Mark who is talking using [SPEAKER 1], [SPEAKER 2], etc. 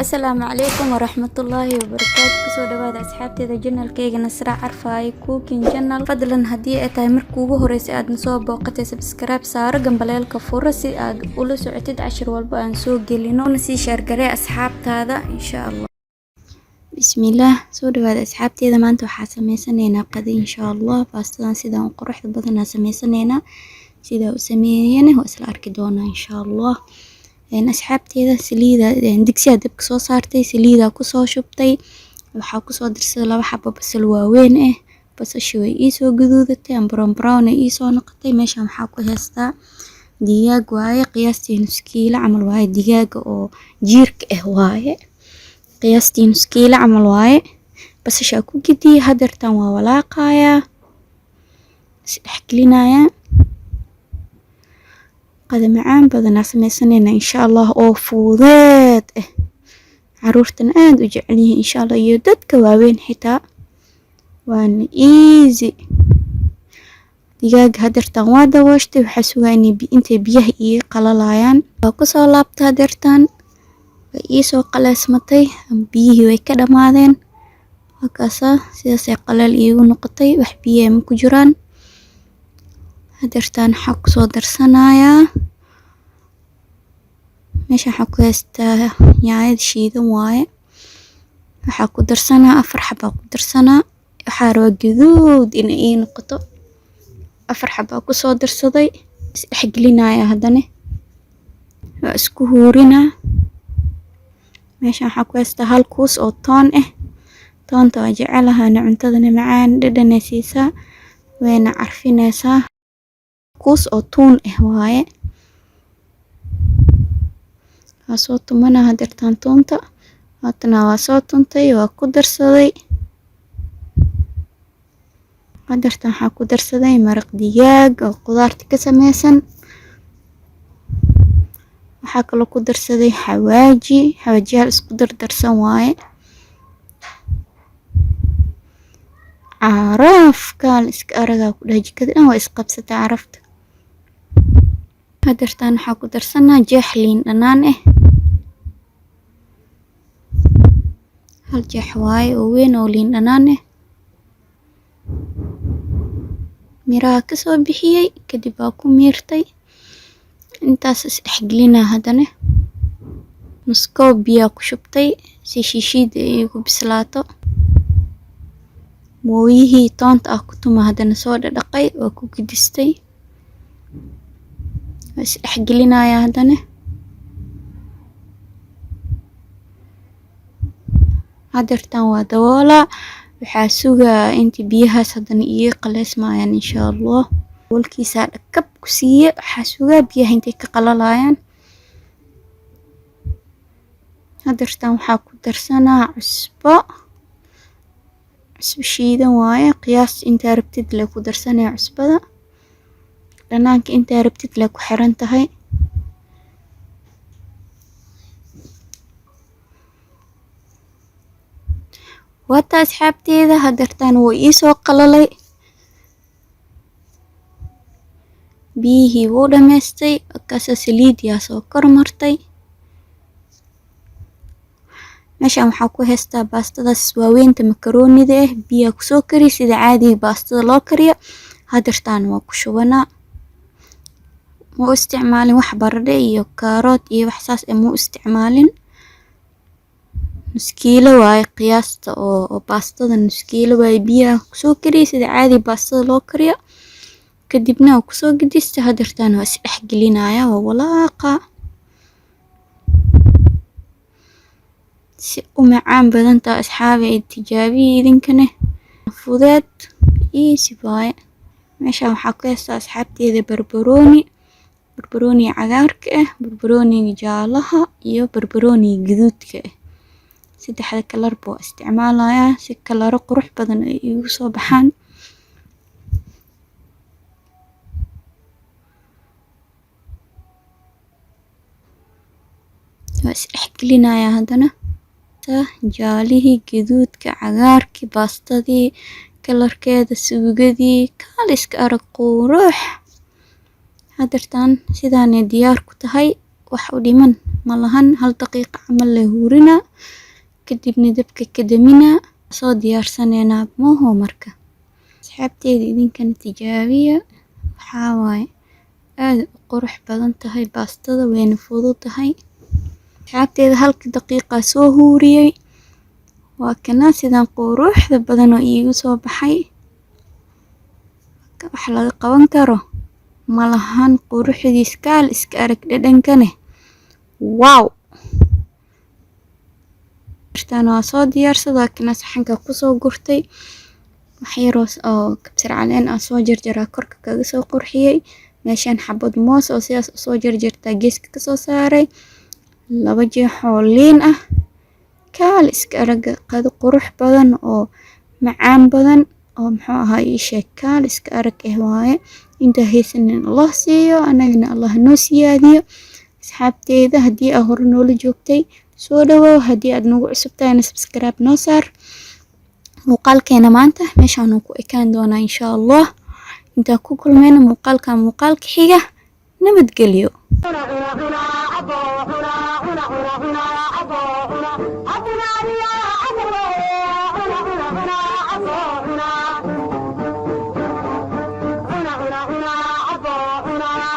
[SPEAKER 1] Asalaamu calaykum waraxmatullaahi wabarakaatu. Kusoo dhawaada asxaabteeda channelkeyga Nasra Carfaaye Cooking Channel. Fadlan haddii ay tahay markii ugu horeysay aad nasoo booqatay, subscribe saaro, gambaleelka furo si aad ula socotid cashir walba aan soo gelino, una sii share garee asxaabtaada, insha Allah. Bismillaah. Soo dhawaada asxaabteeda. Maanta waxaa sameysanaynaa qado, insha Allah. Baastadan sidaan u quruxda badanaa sameysanaynaa. Sidaa u sameeyana waa isla arki doonaa, insha Allah. Asxaabteeda, saliida digsiyaa dabka soo saartay, saliidaa kusoo shubtay. Waxaa kusoo darsaday laba xabo basal waaweyn ah. Basasha way iisoo gaduudatay, brown brown ay iisoo noqotay. Meeshan waxaa ku haystaa digaag waaye, qiyaastii nus kiilo camal waaye. Digaaga oo jiirka ah waaye, qiyaastii nus kiilo camal waaye. Basashaa ku gediyey, hadeertan waa walaaqayaa, is dhex gelinayaa. Qada macaan badanaa sameysanaynaa, insha Allah, oo fuudeed ah, caruurtana aad u jecel yihiin, insha Allah, iyo dadka waaweyn xitaa. Waana easy. Digaaga hadeertan waa dabooshtay, waxaa sugaa inay intay biyaha ii qalalayaan. Waa kusoo laabta hadeertan, way iisoo qaleysmatay, biyihii way ka dhamaadeen. Halkaasaa sidaasay qaleel iigu noqotay, wax biyaha ma ku jiraan. Hadeertan waxaa kusoo darsanayaa, meesha waxaa ku haystaa yaanyada shiidan waaye. Waxaa ku darsanaa afar xabaa ku darsanaa. Waxaa rabaa gaduud inay ii noqoto. Afar xabaa kusoo darsaday, isdhexgelinaya, haddana waa isku huurinaa. Meeshan waxaa ku haystaa hal kuus oo toon ah. Toonta waa jecelahana, cuntadana macaan dhadhanay siisaa, wayna carfinaysaa. Kuus oo tuun ah waaye, waa soo tumanaa hadeertaan tuunta. Haatana waa soo tuntay, waa ku darsaday. Hadeertan waxaa ku darsaday maraq digaag oo qudaarta ka sameysan. Waxaa kaloo ku darsaday xawaaji, xawaajiyaal isku dardarsan waaye. Carafka la iska aragaa ku dhahay, jikada dhan waa isqabsatay carafta. Hadeertan waxaa ku darsanaa jeex liin dhanaan ah, hal jeex waaye oo weyn oo liin dhanaan ah. Miraha kasoo bixiyey, kadib waa ku miirtay. Intaas isdhexgelinaa. Haddana nus koob biyaa ku shubtay si shiishiida ay igu bislaato. Mooyihii toonta ah ku tuma haddana soo dhadhaqay, waa ku gidistay, waa isdhexgelinayaa haddana. Hadeertan waa daboolaa, waxaa sugaa inta biyahaas haddana ii qaleysmayaan, insha Allah. Daboolkiisaa dhakab ku siiye, waxaa sugaa biyaha intay ka qalalayaan. Hadeertan waxaa ku darsanaa cusbo, cusbo shiidan waaye. Qiyaas intaa rabtid lee ku darsanaya cusbada, dhanaanka intaa rabtid lee ku xiran tahay. Waata asxaabteeda, hadeertan wuu iisoo qalalay, biyihii wuu dhamaystay. Markaasaa saliidiyaa soo kormartay. Meeshan waxaa ku haystaa baastadaas waaweynta makaroonida ah. Biyaa kusoo kariya sida caadiga baastada loo kariyo. Hadeertaan waa ku shubanaa. Ma u isticmaalin wax baradho iyo kaarood iyo wax saas eh, ma u isticmaalin. Nus kiilo waaye qiyaasta oo baastada, nus kiilo waaye. Biyaha kusoo kariya sida caadiga baastada loo kariyo, kadibna waa kusoo gedista. Hadeertaan waa isdhexgelinaya, waa walaaqa si u macaan badan taa. Asxaabi, ay tijaabiyi idinkane, fudeed easy waaye. Meeshan waxaa ku haystaa asxaabteeda barbarooni, barbarooniga cagaarka ah, barbarooniga jaalaha iyo barbarooniga gaduudka ah. Saddexda kalarba waa isticmaalayaa si kalaro qurux badan ay iigu soo baxaan. Waa isdhexgelinayaa haddana jaalihii, gaduudka, cagaarkii, baastadii kalarkeeda, suugadii kaal iska arag qurux. Hadeertan sidaanay diyaar ku tahay, wax u dhiman Malahan hal daqiiqa camal le huurina, kadibna dabka ka damina. Soo diyaarsaneynaa mooho. Marka asxaabteeda, idinkana tijaabiya. Waxaa waaye aad u qurux badan tahay baastada, wayna fudud tahay. Asxaabteeda, halka daqiiqa soo huuriyey, waa kana sidaan quruxda badan oo iigu soo baxay. Wax laga qaban karo malahan quruxdiis, kaal iska arag. Dhadhankane wow. Waa soo diyaarsada, waa kana saxanka kusoo gurtay. Wax yaroo oo kabsar caleen ah soo jarjaraa korka kaga soo qurxiyey. Meeshaan xabad moos oo sidaas usoo jarjartaa geeska kasoo saaray, laba jeex oo liin ah. Kaal iska araga, qado qurux badan oo macaan badan oo muxuu ahaa ii sheeg, kaal iska arag eh waaye. Intaa haysanin Allah siiyo, anagana Allah noo siyaadiyo. Asxaabteeda, haddii aa hore noola joogtay, soo dhawow. Haddii aad nagu cusub tahayna, subscribe noo saar. Muuqaalkeena maanta meeshaanu ku ekaan doonaa, insha Allah. Intaan ku kulmayna muuqaalka muuqaalka xiga, nabadgelyo.
[SPEAKER 2] Cuna cuna cabo, cuna cuna cuna cuna cabo, cuna cabinaadiya.